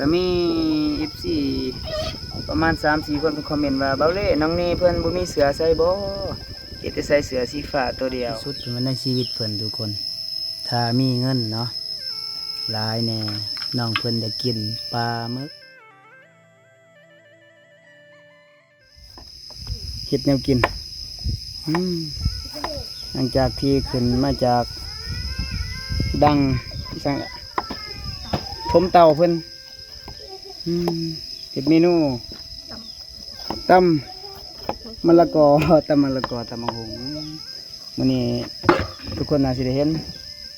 ກໍມີເອັຟຊີປະມານສາມສີ່ຄົນເພິ່ນຄອມເມັນວ່າ ເບົາເລ້ ນ້ອງເນເພິ່ນບໍ່ມີເສື້ອໃສ່ບໍ່? ເຮັດແຕ່ໃສ່ເສື້ອສີຟ້າໂຕດຽວ. ທີ່ສຸດເພິ່ນວ່າໃນຊີວິດເພິ່ນທຸກຄົນ ຖ້າມີເງິນເນາະ ຫຼາຍແດ່ ນ້ອງເພິ່ນຢາກກິນປາໝຶກ. ເຮັດແນວກິນ ອືມ ຫຼັງຈາກທີ່ຂຶ້ນມາຈາກດັງ ອີຫຍັງລະ ຖົມເຕົາເພິ່ນ ອືມ ເຮັດເມນູຕຳ ຕຳມະລະກອ ຕຳມະລະກອ ຕຳບັກຫຸ່ງ. ມື້ນີ້ທຸກຄົນໜ້າຊິໄດ້ເຫັນ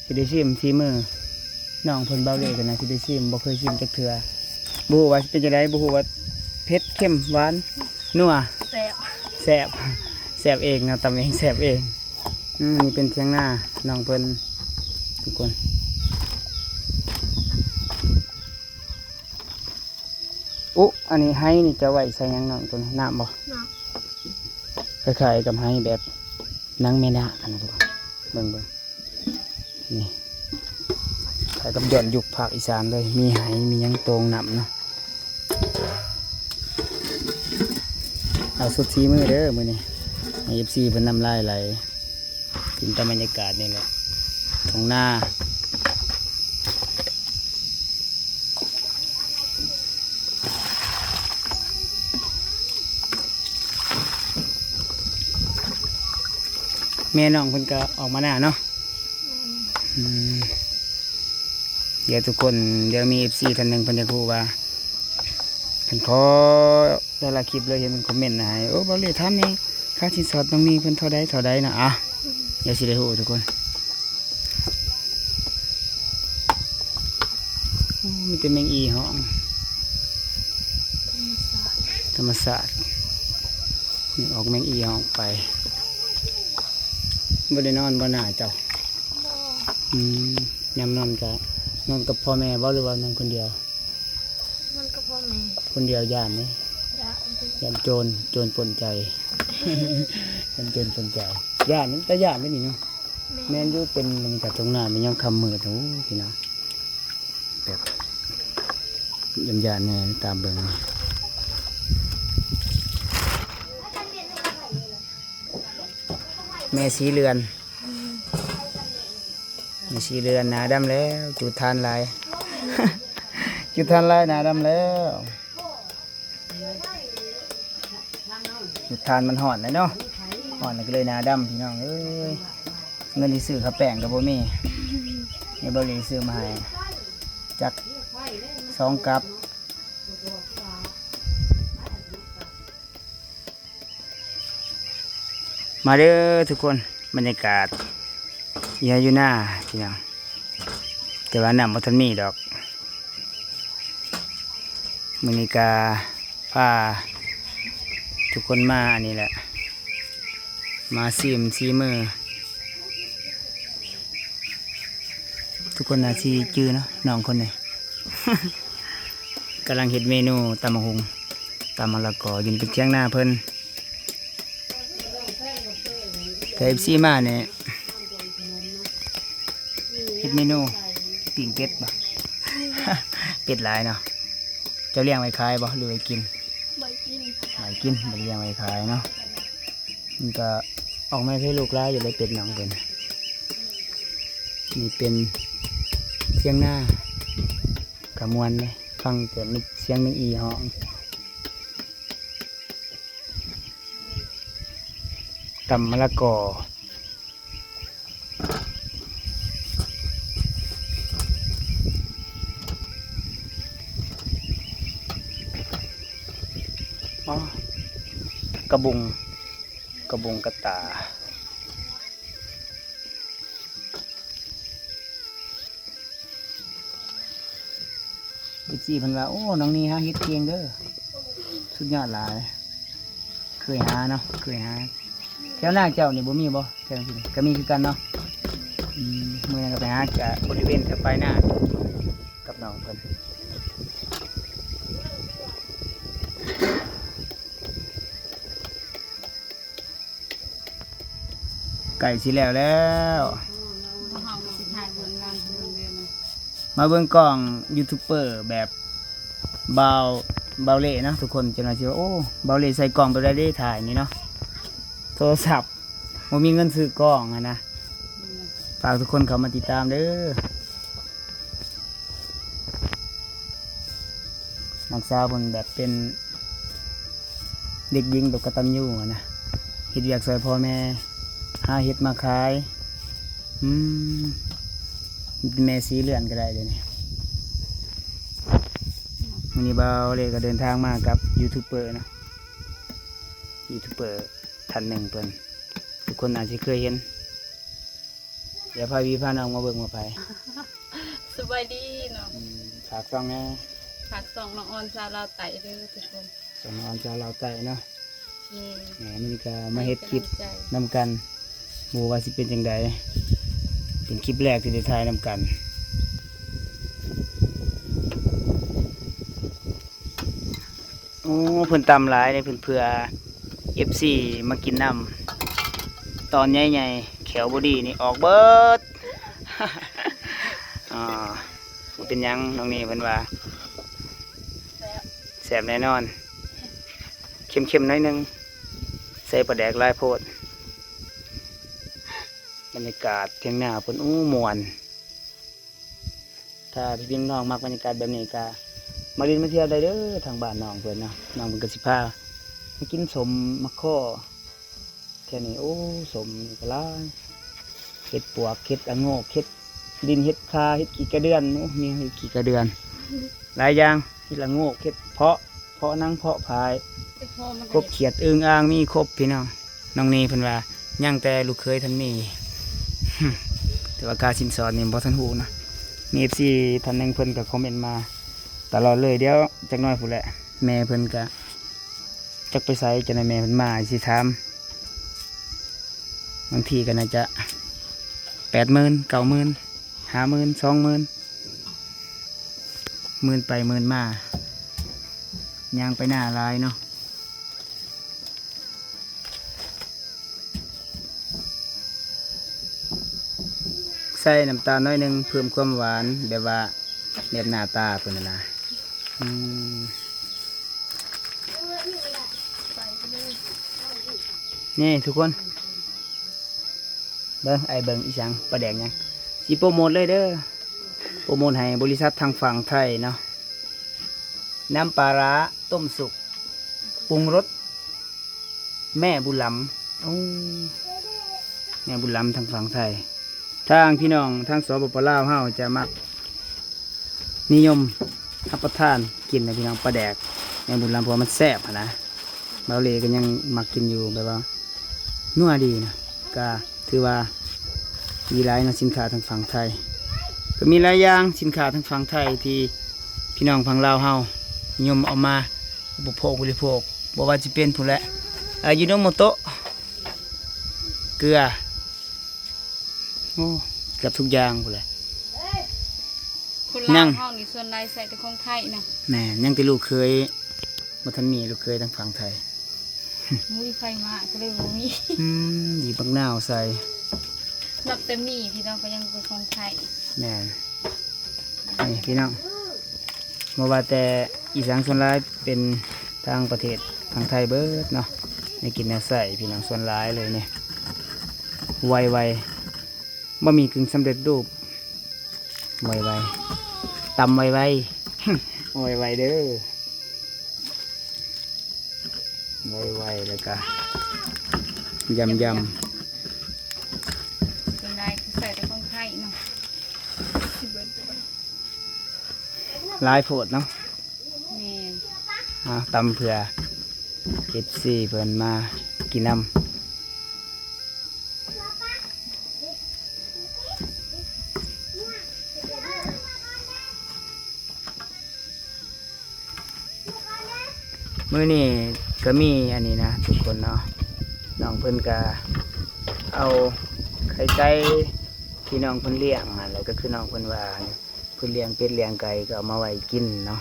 ຊິໄດ້ຊີມຝີມືນ້ອງເພິ່ນ ເບົາເລ້ກໍໜ້າຊິໄດ້ຊີມ ບໍ່ເຄີຍຊີມຈັກເທື່ອ ບໍ່ຮູ້ວ່າຊິເປັນຈັ່ງໃດ ບໍ່ຮູ້ວ່າເຜັດ ເຄັມ ຫວານ ນົວ ແຊບ ແຊບ ແຊບເອງເນາະ ຕຳເອງແຊບເອງ. ອືມ ນີ້ເປັນຖຽງນານ້ອງເພິ່ນທຸກຄົນ. ອຸ ອັນນີ້ໄຫນີ້ຈະໄວ້ໃສ່ຫຍັງນ້ອງ ໂຕນີ້ ນ້ຳບໍ່? ນ້ຳ ຄ້າຍໆກັບໄຫແບບນາງແມ່ນາກຫັ້ນນະທຸກຄົນ ເບິ່ງໆ ນີ້ ຄ້າຍກັບຍ້ອນຍຸກພາກອີສານເລີຍ ມີໄຫມີຫຍັງໂຕ່ງນ້ຳເນາະ. ເອົາສຸດຝີມືເດີມື້ນີ້ ໃຫ້ເອັຟຊີເພິ່ນນ້ຳລາຍໄຫຼ ກິນຕາມບັນຍາກາດນີ້ແຫຼະ ທົ່ງນາ. ແມ່ນ້ອງເພິ່ນກໍອອກມາໜ້າເນາະ. ອືມ ດຽວທຸກຄົນ ດຽວມີເອັຟຊີທ່ານໜຶ່ງເພິ່ນຢາກຮູ້ວ່າ ເພິ່ນຂໍແຕ່ລະຄລິບເລີຍ ເຫັນເພິ່ນຄອມເມັນໃຫ້ ໂອ້ ເບົາເລ້ ຖາມແດ່ ຄ່າສິນສອດນ້ອງມີເພິ່ນເທົ່າໃດ ເທົ່າໃດນະ? ອ່ະ ດຽວຊິໄດ້ຮູ້ທຸກຄົນ. ໂອ້ ມີແຕ່ແມງອີຮ້ອງ ທຳມະຊາດ ທຳມະຊາດ ອອກແມງອີຮ້ອງໄປ. ບໍ່ໄດ້ນອນບໍ່ໜ້າເຈົ້າ? ບໍ່ ອືມ ຍາມນອນກະນອນກັບພໍ່ແມ່ບໍ່ ຫຼືວ່ານອນຄົນດຽວ? ນອນກັບພໍ່ແມ່ ຄົນດຽວຢ້ານເດ້ ຢ້ານ ຢ້ານໂຈນ ໂຈນປົນໃຈ ຢ້ານໂຈນປົນໃຈ ຢ້ານ ຕາຢ້ານເດ້ນີ້ເນາະ. ແມ່ນ ແມ່ນຢູ່ ເປັນ ມັນກະທົ່ງນາ ແມ່ນຍາມຄ່ຳມືດ ໂອ້ ພີ່ນ້ອງ ແບບຢ້ານໆແດ່ ຕາມເບິ່ງ ແມ່ສີເລືອນ ແມ່ສີເລືອນ ໜ້າດຳແລ້ວ ຈູດຖ່ານຫຼາຍ ຈູດຖ່ານຫຼາຍ ໜ້າດຳແລ້ວ. ຢູ່ທ່ານມັນຮ້ອນແຫຼະເນາະ ຮ້ອນແລ້ວກໍເລີຍໜ້າດຳ ພີ່ນ້ອງເອີຍ. ເງິນທີ່ຊື້ເຂົ້າແປ້ງກໍບໍ່ມີ ແມ່ເບົາຫຼີຊື້ມາໃຫ້ຈັກສອງກັບ. ມາເດີທຸກຄົນ ບັນຍາກາດຢູ່ໄຮ່ຢູ່ນາ ພີ່ນ້ອງ ແຕ່ວ່ານ້ຳບໍ່ທັນມີດອກ. ມື້ນີ້ກະພາທຸກຄົນມາອັນນີ້ແຫຼະ ມາຊີມສີມື. ທຸກຄົນໜ້າຊິຈື່ເນາະ ນ້ອງຄົນນີ້ ກຳລັງເຮັດເມນູຕຳບັກຫຸ່ງ ຕຳມະລະກອ ຢູ່ເປັນຖຽງນາເພິ່ນ. ແຕ່ເອັຟຊີມານີ້ ເຮັດເມນູປີ້ງເປັດບໍ່? ເປັດຫຼາຍເນາະ. ເຈົ້າລ້ຽງໄວ້ຂາຍບໍ່ ຫຼືໄວ້ກິນ? ໄວ້ກິນ ໄວ້ກິນ ບໍ່ໄດ້ລ້ຽງໄວ້ຂາຍເນາະ. ມັນກະອອກມາໃຫ້ລູກຫຼາຍຢູ່ເລີຍ ເປັດນ້ອງເພິ່ນ. ນີ້ເປັນຖຽງນາ ກະມ່ວນເດ້ ຟັງແຕ່ສຽງແມງອີຮ້ອງ. ຕຳມະລະກອ ອໍ ກະບຸງ ກະບຸງກະຕາ. ເອັຟຊີເພິ່ນວ່າ ໂອ້ ນ້ອງນີ້ຫາເຫັດເກັ່ງເດີ ສຸດຍອດຫຼາຍ. ເຄີຍຫາເນາະ ເຄີຍຫາ. ແຖວນາເຈົ້ານີ້ບໍ່ມີບໍ່? ແຖວນີ້ກະມີຄືກັນເນາະ. ອືມ ມື້ນັ້ນກະໄປຫາຈາກບໍລິເວນແຖວປາຍນາກັບນ້ອງເພິ່ນ. ໃກ້ຊິແລ້ວແລ້ວ. ມາເບິ່ງກ້ອງຢູທູບເບີແບບ ບ່າວ ບ່າວເລ່ເນາະທຸກຄົນ. ຈັກໜ່ອຍຊິວ່າ ໂອ້ ບ່າວເລ່ໃສ່ກ້ອງແບບໃດເດ້ ຖ່າຍນີ້ເນາະ ໂທລະສັບ ບໍ່ມີເງິນຊື້ກ້ອງຫັ້ນນະ. ຝາກທຸກຄົນເຂົ້າມາຕິດຕາມເດີ. ນ້ອງສາວເພິ່ນແບບເປັນເດັກຍິງແບບກະຕັນຍູຫັ້ນນະ ເຮັດວຽກຊ່ອຍພໍ່ແມ່ ຫາເຫັດມາຂາຍ. ອືມ ແມ່ສີ່ເຮືອນກໍໄດ້ເດນີ້. ມື້ນີ້ບ່າວເລ່ກໍເດີນທາງມາກັບຢູທູບເບີເນາະ ຢູທູບເບີທ່ານໜຶ່ງ ເພິ່ນ ທຸກຄົນອາດຊິເຄີຍເຫັນ. ດຽວພາພີ່ພານ້ອງມາເບິ່ງວ່າໃຜ. ສະບາຍດີເນາະ. ອືມ ຝາກຊ່ອງແດ່. ຝາກຊ່ອງນ້ອງອອນຊາວລາວໃຕ້ເດີທຸກຄົນ. ຊ່ອງນ້ອງອອນຊາວລາວໃຕ້ເນາະ. ແມ່ນ ມື້ນີ້ກໍມາເຮັດຄລິບນຳກັນ ບໍ່ວ່າຊິເປັນຈັ່ງໃດ ເປັນຄລິບແລກທີ່ໄດ້ຖ່າຍນຳກັນ. ໂອ້ ເພິ່ນຕຳຫຼາຍເດ້ ເພິ່ນເພື່ອເອັຟຊີມາກິນນຳ. ຕອນໃຫຍ່ໆ ແຂ້ວບໍ່ດີນີ້ອອກເບິດ. ອາ ບໍ່ເປັນຫຍັງ ນ້ອງນີ້ເພິ່ນວ່າ ແຊບ ແຊບແນ່ນອນ. ເຄັມໆ ໜ້ອຍໜຶ່ງ ໃສ່ປາແດກຫຼາຍໂພດ. ບັນຍາກາດຖຽງນາເພິ່ນ ໂອ້ ມ່ວນ. ຖ້າພີ່ນ້ອງມັກບັນຍາກາດແບບນີ້ກໍມາຫຼິ້ນມາທ່ຽວໄດ້ເດີ ທາງບ້ານນ້ອງເພິ່ນເນາະ. ນ້ອງເພິ່ນກໍຊິພາມາກິນສົ້ມໝາກຄໍ່ແຖວນີ້. ໂອ້ ສົ້ມນີ້ກໍຫຼາຍ ເຫັດປວກ ເຫັດລະໂງກ ເຫັດດິນ ເຫັດຂ່າ ເຫັດຂີ້ກະເດືອນ. ໂອ້ ມີເຫັດຂີ້ກະເດືອນຫຼາຍຢ່າງ ເຫັດລະໂງກ ເຫັດເພາະ ເພາະໜັງ ເພາະຜາຍ ເຫັດເພາະມັນກໍ ກົບຂຽດ ອຶ່ງອ່າງ ມີຄົບພີ່ນ້ອງ. ນ້ອງນີເພິ່ນວ່າຍັງແຕ່ລູກເຂີຍທັນມີ ແຕ່ວ່າກາສິນສອດນີ້ບໍ່ທັນຮູ້ນະ. ມີເອັຟຊີທ່ານໜຶ່ງເພິ່ນກໍຄອມເມັນມາຕະຫຼອດເລີຍ. ດຽວຈັກໜ້ອຍພຸ້ນແຫຼະ ແມ່ເພິ່ນກໍຈັກໄປໃສ ຈັກໜ້ອຍແມ່ເພິ່ນມາຊິຖາມ. ບາງທີກໍໜ້າຈະແປດໝື່ນ ເກົ້າໝື່ນ ຫ້າໝື່ນ ສອງໝື່ນ ໝື່ນໄປໝື່ນມາ ຍ່າງໄປໜ້າຫຼາຍເນາະ. ໃສ່ນ້ຳຕານໜ້ອຍໜຶ່ງ ເພີ່ມຄວາມຫວານ ແບບວ່າແນບໜ້າຕາເພິ່ນຫັ້ນນະ. ອືມ ນີ້ທຸກຄົນ ເບິ່ງ ອ້າຍເບິ່ງ ອີຫຍັງ ປາແດກຫຍັງ ຊິໂປຣໂມດເລີຍເດີ ໂປຣໂມດໃຫ້ບໍລິສັດທາງຝັ່ງໄທເນາະ. ນ້ຳປາຮ້າຕົ້ມສຸກ ປຸງລົດ ແມ່ບຸນຫຼຳ. ໂອ້ ແມ່ບຸນຫຼຳທາງຝັ່ງໄທ. ທາງພີ່ນ້ອງທາງ ສປປ ລາວ ເຮົາຈະມັກນິຍົມຮັບປະທານກິນນະພີ່ນ້ອງ ປາແດກແມ່ບຸນຫຼຳ ເພາະວ່າມັນແຊບຫັ້ນນະ. ເບົາເລກໍຍັງມັກກິນຢູ່ ແບບວ່ານົວດີນະ. ກະຖືວ່າມີຫຼາຍເນາະ ສິນຄ້າທາງຝັ່ງໄທ ກໍມີຫຼາຍຢ່າງ ສິນຄ້າທາງຝັ່ງໄທທີ່ພີ່ນ້ອງຝັ່ງລາວເຮົານິຍົມເອົາມາອຸປະໂພກບໍລິໂພກ ບໍ່ວ່າຊິເປັນພຸ້ນແຫຼະ ອາ ຢິໂນໂມໂຕະ ເກືອ ໂອ້ ເກືອບທຸກຢ່າງພຸ້ນແຫຼະ. ຄົນລາວເຮົານີ້ສ່ວນຫຼາຍໃຊ້ແຕ່ຂອງໄທນະ. ແມ່ນ ຍັງແຕ່ລູກເຂີຍ ບໍ່ທັນມີລູກເຂີຍທາງຝັ່ງໄທ. ບໍ່ມີໃຜມາກໍເລີຍບໍ່ມີ. ອືມ ບີບບັກນາວໃສ່ ນັບແຕ່ມີພີ່ນ້ອງກໍຍັງເປັນຂອງໄທ. ແມ່ນ ນີ້ພີ່ນ້ອງ ບໍ່ວ່າແຕ່ອີສານ ສ່ວນຫຼາຍເປັນທາງປະເທດທາງໄທເບິດເນາະ. ແນວກິນແນວໃຊ້ພີ່ນ້ອງ ສ່ວນຫຼາຍເລີຍນີ້ ໄວໆ ບະໝີ່ກຶ່ງສຳເລັດຮູບ ໄວໆ ຕຳໄວໆ ໄວໆເດີ ໄວໆ ແລ້ວກະຢຳໆ. ສ່ວນຫຼາຍຄືໃຊ້ແຕ່ຂອງໄທເນາະ ຫຼາຍໂພດເນາະ. ແມ່ນ ເອົາ ຕຳເພື່ອເອັຟຊີເພິ່ນມາກິນນຳ. ມື້ນີ້ກໍມີອັນນີ້ນະທຸກຄົນເນາະ ນ້ອງເພິ່ນກໍເອົາໄຂ່ໄກ່ທີ່ນ້ອງເພິ່ນລ້ຽງຫັ້ນແຫຼະ ກໍຄືນ້ອງເພິ່ນວ່າ ເພິ່ນລ້ຽງເປັດລ້ຽງໄກ່ກໍເອົາມາໄວ້ກິນເນາະ.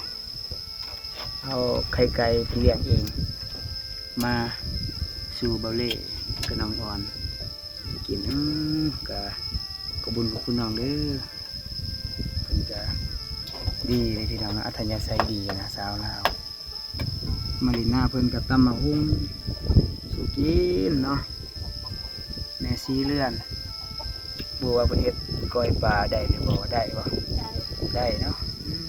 ເອົາໄຂ່ໄກ່ເພິ່ນລ້ຽງເອງມາສູ່ເບົາເລ່ກັບນ້ອງອອນກິນ. ອືມ ກະຂອບບຸນຂອບຄຸນນ້ອງເດີ ເພິ່ນກະ ດີເດ້ພີ່ນ້ອງເນາະ ອັດທະຍາໄສດີນະ ສາວລາວ ມາຫຼິ້ນນາເພິ່ນກໍຕຳໝາກຫຸ່ງສູ່ກິນເນາະ ແມ່ສີເລືອນ ບໍ່ຮູ້ວ່າເພິ່ນເຮັດກ້ອຍປາໄດ້ຫຼືບໍ່ ໄດ້ບໍ່? ໄດ້ ໄດ້ເນາະ ອືມ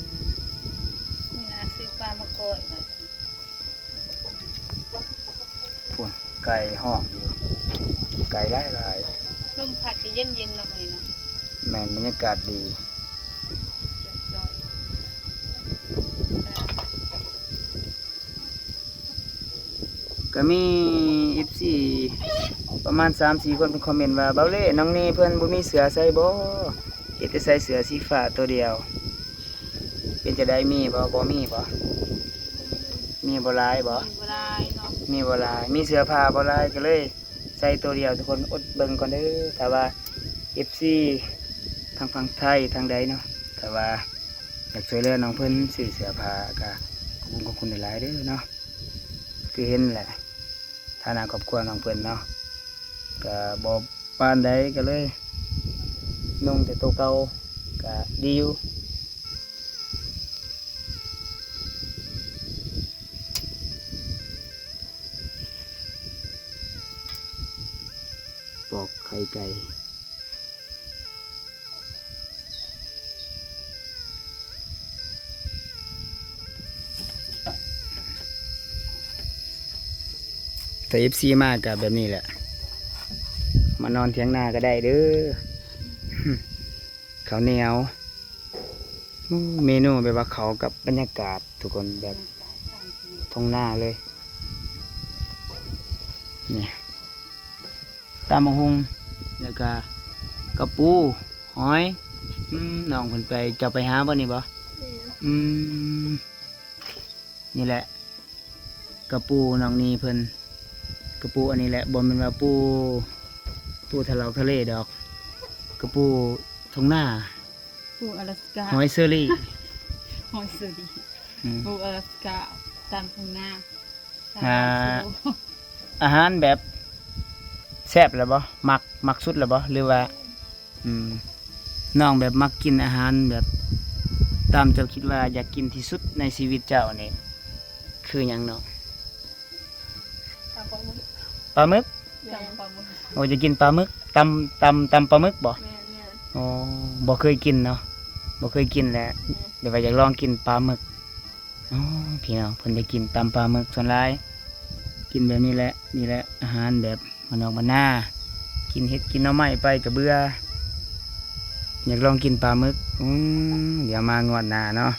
ມື້ໜ້າຊື້ປາມາກ້ອຍ ພຸ້ນ ໄກ່ຮ້ອງຢູ່ ໄກ່ຫຼາຍໆ ລົມພັດກໍເຢັນໆເນາະມື້ນີ້ເນາະ ແມ່ນ ບັນຍາກາດດີ ກໍມີເອັຟຊີປະມານສາມສີ່ຄົນເພິ່ນຄອມເມັນວ່າ ເບົາເລ້ ນ້ອງນີເພິ່ນບໍ່ມີເສື້ອໃສ່ບໍ? ເຫັນແຕ່ໃສ່ເສື້ອສີຟ້າໂຕດຽວ ເປັນຈັ່ງໃດ ມີບໍ່? ບໍ່ມີບໍ? ມີບໍ່ຫຼາຍບໍ? ມີບໍ່ຫຼາຍເນາະ ມີບໍ່ຫຼາຍ ມີເສື້ອຜ້າບໍ່ຫຼາຍ ກໍເລີຍໃສ່ໂຕດຽວ ທຸກຄົນອົດເບິ່ງກ່ອນເດີ ຖ້າວ່າເອັຟຊີທາງຝັ່ງໄທທາງໃດເນາະ ຖ້າວ່າຢາກຊ່ວຍເຫຼືອນ້ອງເພິ່ນຊື້ເສື້ອຜ້າ ກໍຂອບຄຸນຂອບຄຸນຫຼາຍໆເດີເນາະ ຄືເຫັນແຫຼະ ຖານະຄອບຄົວນ້ອງເພິ່ນເນາະ ກໍບໍ່ປານໃດ ກໍເລີຍນຸ່ງແຕ່ໂຕເກົ່າ ກໍດີຢູ່ ປອກໄຂ່ໄກ່. ຖ້າເອັຟຊີມາກໍແບບນີ້ແຫຼະ ມານອນຖຽງນາກໍໄດ້ເດີ ເຂົ້າໜຽວ ໂອ້ ເມນູແບບວ່າເຂົ້າກັບບັນຍາກາດທຸກຄົນ ແບບທົ່ງນາເລີຍ ນີ້ ຕຳບັກຫຸ່ງ ແລ້ວກະກະປູ ຫອຍ ອືມ ນ້ອງເພິ່ນໄປ ເຈົ້າໄປຫາບໍ່ນີ້ບໍ່? ແມ່ນ ອືມ ນີ້ແຫຼະ ກະປູນ້ອງນີເພິ່ນ ກະປູອັນນີ້ແຫຼະ ບໍ່ແມ່ນວ່າປູ ປູທະເລົາທະເລດອກ ກະປູທົ່ງນາ ປູອາລາສກາ ຫອຍເຊີຣີ ຫອຍເຊີຣີ ອືມ ປູອາລາສກາ ຕາມທົ່ງນາ ອາ ອາຫານແບບແຊບແລ້ວບໍ່? ມັກ ມັກສຸດແລ້ວບໍ່? ຫຼືວ່າ ອືມ ນ້ອງແບບມັກກິນອາຫານແບບຕາມເຈົ້າຄິດວ່າຢາກກິນທີ່ສຸດໃນຊີວິດເຈົ້ານີ້ ຄືຫຍັງນ້ອງ? ຕຳປາໝຶກ ປາໝຶກ ແມ່ນ ຕຳປາໝຶກ ໂອ້ ຢາກກິນປາໝຶກ ຕຳ ຕຳ ຕຳປາໝຶກບໍ່? ແມ່ນໆ ໂອ້ ບໍ່ເຄີຍກິນເນາະ ບໍ່ເຄີຍກິນແຫຼະ ແມ່ນ ແຕ່ວ່າຢາກລອງກິນປາໝຶກ ອໍ ພີ່ນ້ອງເພິ່ນໄດ້ກິນຕຳປາໝຶກ ສ່ວນຫຼາຍກິນແບບນີ້ແຫຼະ ນີ້ແຫຼະອາຫານແບບບ້ານນອກບ້ານນາ ກິນເຫັດກິນໜໍ່ໄມ້ໄປກໍເບື່ອ ຢາກລອງກິນປາໝຶກ ອືມ ດຽວມາງວດໜ້າເນາະ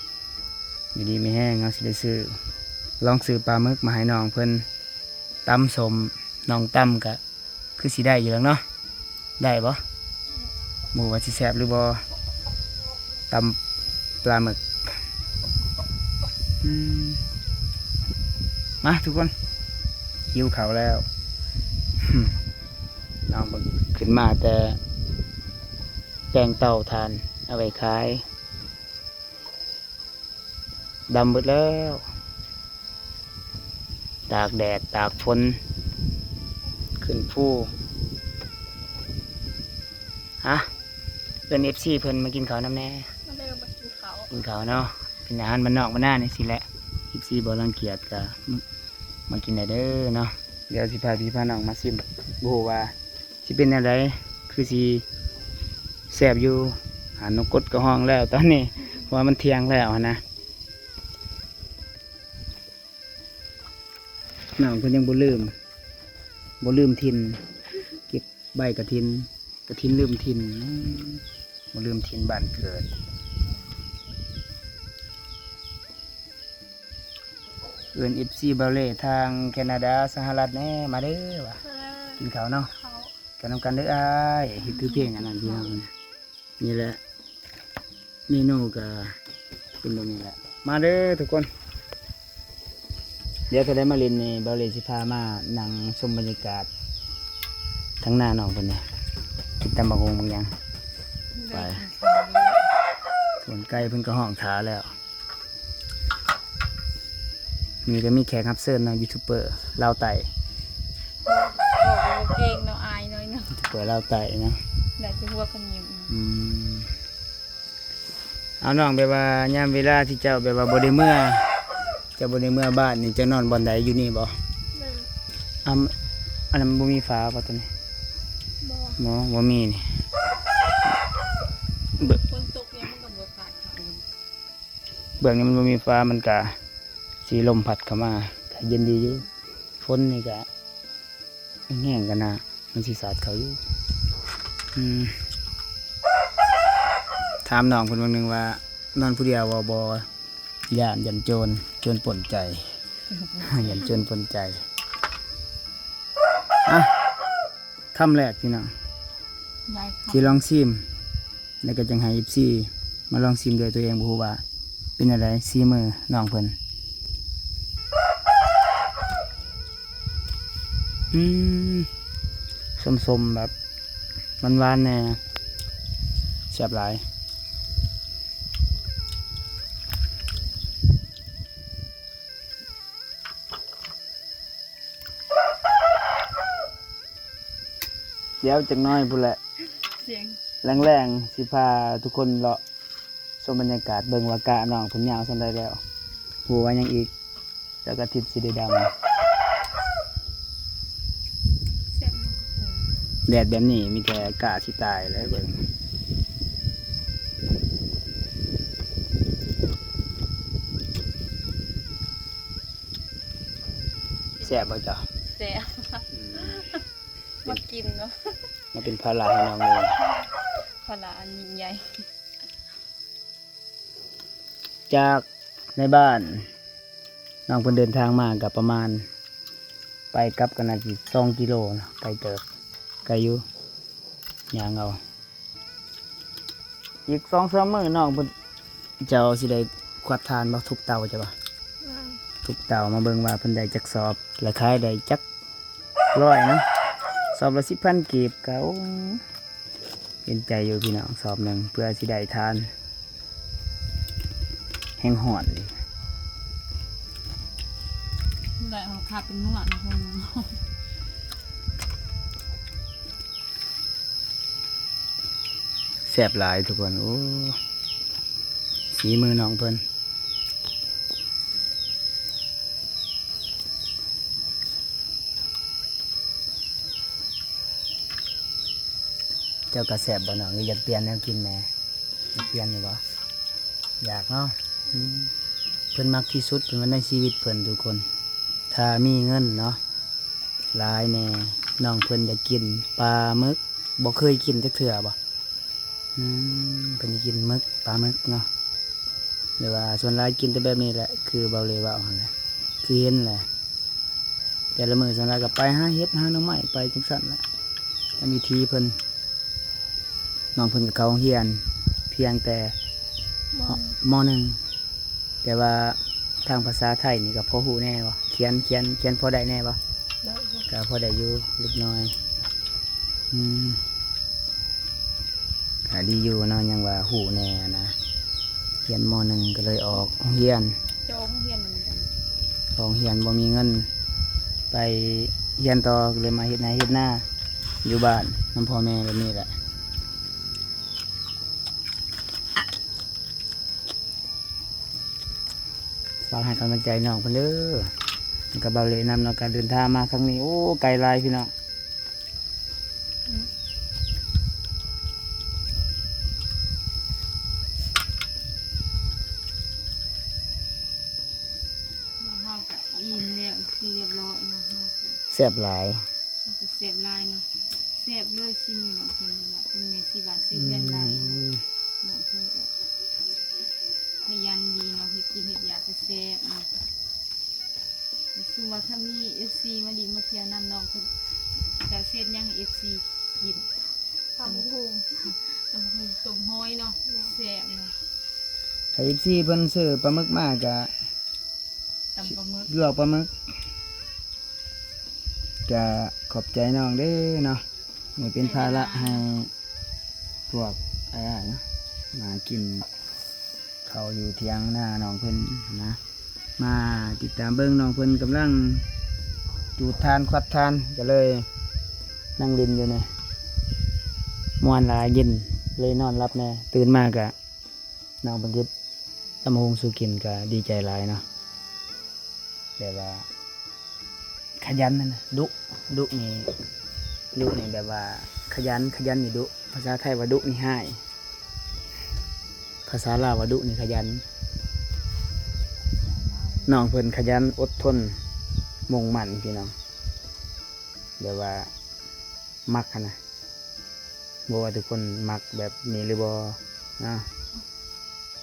ຢູ່ດີມີແຮງ ເຮົາຊິໄດ້ຊື້ ລອງຊື້ປາໝຶກມາໃຫ້ນ້ອງເພິ່ນ ຕຳສົ້ມ ນ້ອງຕຳກະ ຄືຊິໄດ້ຢູ່ດອກເນາະ ໄດ້ບໍ່? ບໍ່ຮູ້ວ່າຊິແຊບຫຼືບໍ່ ຕຳປາໝຶກ ອືມ ມາທຸກຄົນ ຫິວເຂົ້າແລ້ວ ນ້ອງເພິ່ນຂຶ້ນມາແຕ່ແປງເຕົາຖ່ານ ເອົາໄວ້ຂາຍ ດຳເບິດແລ້ວ ຕາກແດດຕາກຝົນ ຂຶ້ນພູ ຮະ ເອີ້ນເອັຟຊີເພິ່ນມາກິນເຂົ້ານຳແດ່ ມາເດີ ມາກິນເຂົ້າ ກິນເຂົ້າເນາະ ເປັນອາຫານບ້ານນອກບ້ານນາຈັ່ງຊີ້ແຫຼະ ເອັຟຊີບໍ່ລັງກຽດກໍມາກິນໄດ້ເດີເນາະ ດຽວຊິພາພີ່ພານ້ອງມາຊິມ ບໍ່ຮູ້ວ່າ ຊິເປັນແນວໃດ ຄືຊິແຊບຢູ່ ຫາ ນົກກົດກໍຮ້ອງແລ້ວຕອນນີ້ ເພາະວ່າມັນທ່ຽງແລ້ວຫັ້ນນະ ນ້ອງເພິ່ນຍັງບໍ່ລືມ ບໍ່ລືມຖິ່ນ ເກັບໃບກະຖິນ ກະຖິນລືມຖິ່ນ ບໍ່ລືມຖິ່ນບ້ານເກີດ. ເອີ້ນເອັຟຊີບ່າວເລ່ທາງແຄນາດາ ສະຫະລັດແດ່ ມາເດີວ່າ ມາເດີ ກິນເຂົ້າເນາະ ເຂົ້າ ກັນນຳກັນເດີອ້າຍ ເຮັດຄືເພງອັນນັ້ນພີ່ນ້ອງ ນີ້ແຫຼະ ເມນູກະເປັນແບບນີ້ແຫຼະ ມາເດີທຸກຄົນ ດຽວຖ້າໄດ້ມາຫຼິ້ນນີ້ ບ່າວເລ່ຊິພາມານັ່ງຊົມບັນຍາກາດທາງໜ້ານ້ອງເພິ່ນນີ້ ກິນຕຳບັກຫຸ່ງບັກຫຍັງ ໄປ ໄດ້ກິນເຂົ້າຢູ່ ສ່ວນໄກ່ເພິ່ນກໍຮ້ອງຖ້າແລ້ວ. ນີ້ກໍມີແຂກຮັບເຊີນເນາະ ຢູທູບເບີລາວໃຕ້ ເວົ້າບໍ່ເກັ່ງເນາະ ອາຍໜ້ອຍໜຶ່ງ ຢູທູບເບີລາວໃຕ້ເນາະ ໄດ້ແຕ່ຫົວຂະຍິ້ມ ອືມ. ເອົານ້ອງ ແບບວ່າຍາມເວລາທີ່ເຈົ້າແບບວ່າບໍ່ໄດ້ເມືອ ເຈົ້າບໍ່ໄດ້ເມືອບ້ານນີ້ ເຈົ້ານອນບ່ອນໃດ ຢູ່ນີ້ບໍ່? ແມ່ນ. ອຳ ອັນນັ້ນບໍ່ມີຝາບໍ່ຕົວນີ້? ບໍ່ ບໍ່ມີນີ້. ເບື້ອງ ຝົນຕົກຫຍັງມັນກໍບໍ່ຂາດຂາດ. ເບື້ອງນີ້ມັນບໍ່ມີຝາ ມັນກະຊິລົມພັດເຂົ້າມາ ກະເຢັນດີຢູ່. ຝົນນີ້ກະແຮງໆ ກະໜ້າ ມັນຊິສາດເຂົ້າຢູ່. ອືມ ຖາມນ້ອງເພິ່ນເບິ່ງໜຶ່ງວ່າ ນອນຜູ້ດຽວບໍ່? ບໍ່ ຢ້ານ ຢ້ານໂຈນ ໂຈນປົນໄຈ ຢ້ານໂຈນປົນໄຈ. ອ່ະ ຄຳແລກ ພີ່ນ້ອງ ໄດ້ ຊິລອງຊີມ ແລ້ວກໍຈັ່ງໃຫ້ເອັຟຊີມາລອງຊີມດ້ວຍຕົວເອງ ບໍ່ຮູ້ວ່າເປັນແນວໃດ ສີມືນ້ອງເພິ່ນ. ອືມ ສົ້ມໆ ແບບຫວານໆ ແດ່ ແຊບຫຼາຍ. ດຽວຈັກໜ້ອຍພຸ້ນແຫຼະ ສຽງ ແລງໆ ຊິພາທຸກຄົນເລາະຊົມບັນຍາກາດ ເບິ່ງວ່າກ້ານ້ອງເພິ່ນຍາວສ່ຳໃດແລ້ວ ຮູ້ວ່າຍັງອີກຈັກອາທິດຊິໄດ້ດຳ. ແດດແບບນີ້ມີແຕ່ກ້າຊິຕາຍແຫຼະ ເບິ່ງ. ແຊບບໍ່ເຈົ້າ? ແຊບ ອືມ ມັກກິນເນາະ ມາເປັນພາລະໃຫ້ນ້ອງເລີຍ ພາລະອັນຍິ່ງໃຫຍ່. ຈາກໃນບ້ານ ນ້ອງເພິ່ນເດີນທາງມາກໍປະມານ ໄປກັບກໍໜ້າຊິສອງກິໂລເນາະ ໄກເຕີບ ໄກຢູ່ ຍ່າງເອົາ. ອີກສອງສາມມື້ນ້ອງເພິ່ນ ເຈົ້າຊິໄດ້ຄວັດຖ່ານບໍ່? ທຸບເຕົາເຈົ້າບໍ່? ອືມ ທຸບເຕົາມາເບິ່ງວ່າເພິ່ນໄດ້ຈັກສອບ ແລະ ຂາຍໄດ້ຈັກຮ້ອຍເນາະ ສອບລະສິບພັນກີບ ກໍ ໂອ້ ເຫັນໃຈຢູ່ພີ່ນ້ອງ ສອບໜຶ່ງເພື່ອຊິໄດ້ຖ່ານ ແຮງຮ້ອນນີ້ ໄດ້ເອົາຄາເປັນນົວນະ ແຊບຫຼາຍທຸກຄົນ. ໂອ້ ສີມືນ້ອງເພິ່ນ. ເຈົ້າກໍແຊບບໍ່ນ້ອງ? ຢາກປ່ຽນແນວກິນແດ່? ຢາກປ່ຽນຢູ່ບໍ່? ຢາກເນາະ. ອືມ ເພິ່ນມັກທີ່ສຸດ ເພິ່ນວ່າໃນຊີວິດເພິ່ນທຸກຄົນ ຖ້າມີເງິນເນາະ ຫຼາຍແດ່ ນ້ອງເພິ່ນຢາກກິນປາໝຶກ ບໍ່ເຄີຍກິນຈັກເທື່ອບໍ່? ອືມ ເພິ່ນກິນໝຶກ ປາໝຶກເນາະ ຫຼືວ່າສ່ວນຫຼາຍກິນແຕ່ແບບນີ້ແຫຼະ ຄືເບົາເລເວົ້າຫັ້ນແຫຼະ ຄືເຫັນແຫຼະ ແຕ່ລະມື້ສ່ວນຫຼາຍກໍໄປຫາເຫັດຫາໜໍ່ໄມ້ ໄປຈັ່ງຊັ້ນແຫຼະ ຕາມວິຖີເພິ່ນ. ນ້ອງເພິ່ນກໍເຂົ້າໂຮງຮຽນພຽງແຕ່ ມ. ມ. ໜຶ່ງ ແຕ່ວ່າທາງພາສາໄທນີ້ກໍພໍຮູ້ແດ່ບໍ່? ຂຽນ ຂຽນ ຂຽນພໍໄດ້ແດ່ບໍ່? ໄດ້ຢູ່ ກໍພໍໄດ້ຢູ່ເລັກນ້ອຍ. ອືມ ກໍດີຢູ່ເນາະ ຍັງວ່າຮູ້ແດ່ນະ ຮຽນ ມ. ໜຶ່ງ ກໍເລີຍອອກໂຮງຮຽນ ຈະອອກໂຮງຮຽນເໝືອນກັນ ອອກໂຮງຮຽນບໍ່ມີເງິນໄປຮຽນຕໍ່ ກໍເລີຍມາເຮັດໄຮ່ເຮັດນາຢູ່ບ້ານນຳພໍ່ແມ່ແບບນີ້ແຫຼະ. ຝາກໃຫ້ກຳລັງໃຈນ້ອງເພິ່ນເດີ ແລ້ວກໍເບົາເລນຳເນາະ ການເດີນທາງມາຄັ້ງນີ້ ໂອ້ ໄກຫຼາຍພີ່ນ້ອງ. ແລ້ວເຮົາກໍອີ່ມແລ້ວ ຄືຮຽບຮ້ອຍເນາະ ເຮົາກໍ ແຊບຫຼາຍ ມັນກໍແຊບຫຼາຍເນາະ ແຊບເລີຍ ສີມືນ້ອງເພິ່ນນີ້ລະ ເປັນແມ່ສີບ້ານສີເຮືອນຫຼາຍເນາະ. ອືມ ນ້ອງເພິ່ນກໍຂະຫຍັນດີເນາະ ເຮັດກິນເຮັດຢາກກໍແຊບເນາະ. ສົມມຸດວ່າຖ້າມີເອັຟຊີມາຫຼິ້ນມາທ່ຽວນຳນ້ອງເພິ່ນ ຈະເຮັດຫຍັງໃຫ້ເອັຟຊີກິນ? ຕຳບັກຫຸ່ງ ຕຳບັກຫຸ່ງຕົ້ມຫອຍເນາະ ແຊບເນາະ. ຖ້າເອັຟຊີເພິ່ນຊື້ປາໝຶກມາກະ ຕຳປາໝຶກ ລວກປາໝຶກ. ກະຂອບໃຈນ້ອງເດີເນາະ ບໍ່ເປັນພາລະໃຫ້ພວກອ້າຍໆເນາະ ມາກິນເຂົ້າຢູ່ຖຽງນານ້ອງເພິ່ນນະ. ມາຕິດຕາມເບິ່ງນ້ອງເພິ່ນກຳລັງຈູດຖ່ານ ຄວັດຖ່ານ ກະເລີຍນັ່ງຫຼິ້ນຢູ່ນີ້ ມ່ວນຫຼາຍ ເຢັນ ເລີຍນອນຫຼັບແດ່ ຕື່ນມາກະ ນ້ອງເພິ່ນເຮັດຕຳບັກຫຸ່ງສູ່ກິນກໍດີໃຈຫຼາຍເນາະ ແບບວ່າຂະຫຍັນນັ້ນນະ ດຸ ດຸນີ້ ດຸນີ້ແບບວ່າຂະຫຍັນ ຂະຫຍັນນີ້ດຸ ພາສາໄທວ່າດຸນີ້ຮ້າຍ ພາສາລາວວ່າດຸນີ້ຂະຫຍັນ. ນ້ອງເພິ່ນຂະຫຍັນ ອົດທົນ ມຸ່ງໝັ້ນ ພີ່ນ້ອງ ແບບວ່າມັກຫັ້ນນະ. ບໍ່ວ່າທຸກຄົນມັກແບບນີ້ຫຼືບໍ່ເນາະ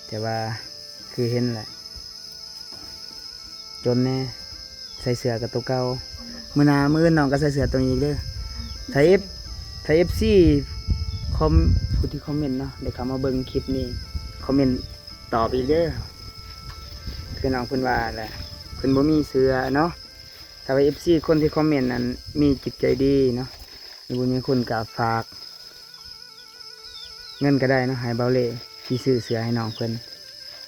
ແຕ່ວ່າຄືເຫັນແຫຼະ ຈົນແດ່ ໃສ່ເສື້ອກໍໂຕເກົ່າ ມື້ໜ້າມື້ອື່ນນ້ອງກໍໃສ່ເສື້ອໂຕນີ້ອີກເດີ. ຖ້າເອັຟ ຖ້າເອັຟຊີຄອມ ຜູ້ທີ່ຄອມເມັນເນາະ ໄດ້ເຂົ້າມາເບິ່ງຄລິບນີ້ ຄອມເມັນຕອບອີກເດີ ຄືນ້ອງເພິ່ນວ່າແຫຼະ ເພິ່ນບໍ່ມີເສື້ອເນາະ. ຖ້າວ່າເອັຟຊີຄົນທີ່ຄອມເມັນນັ້ນມີຈິດໃຈດີເນາະ ມີບຸນມີຄຸນກໍຝາກເງິນກໍໄດ້ເນາະ ໃຫ້ເບົາເລ່ຊິຊື້ເສື້ອໃຫ້ນ້ອງເພິ່ນ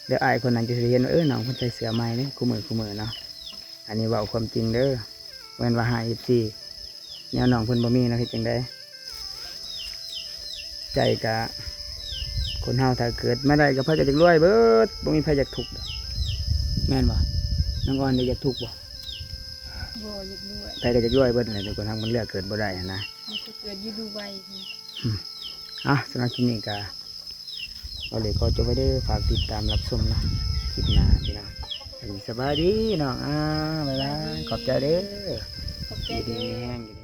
ແລ້ວອ້າຍຄົນນັ້ນຈະໄດ້ເຫັນວ່າ ເອີ ນ້ອງເພິ່ນໃສ່ເສື້ອໃໝ່ເດ້ ຄູ່ມື້ຄູ່ມື້ເນາະ. ອັນນີ້ເວົ້າຄວາມຈິງເດີ ບໍ່ແມ່ນວ່າຮ້າຍເອັຟຊີ ແນວນ້ອງເພິ່ນບໍ່ມີເນາະ ເຮັດຈັ່ງໃດ ໃຈກະ ຄົນເຮົາຖ້າເກີດມາໄດ້ກໍໃຜກໍຢາກລວຍເບິດ ບໍ່ມີໃຜຢາກທຸກດອກ ແມ່ນບໍ່? ນ້ອງອອນເດ ຢາກທຸກບໍ່? ບໍ່ ຢາກລວຍ ໃຜກໍຢາກລວຍເບິດຫັ້ນແຫຼະ ແຕ່ຄົນເຮົາມັນເລືອກເກີດບໍ່ໄດ້ຫັ້ນນະ ມັນຊິເກີດຢູ່ດູໄບພຸ້ນ. ອືມ ເອົາ ສຳລັບຄລິບນີ້ກໍ ເອົາເລີຍ ຂໍຈົບໄວ້ເດີ ຝາກຕິດຕາມຮັບຊົມເນາະ ຄລິບໜ້າພີ່ນ້ອງ. ສະບາຍດີນ້ອງ ອ່າ ບາຍບາຍ ສະບາຍດີ ຂອບໃຈເດີ ຂອບໃຈເດີ ຢູ່ດີມີແຮງ.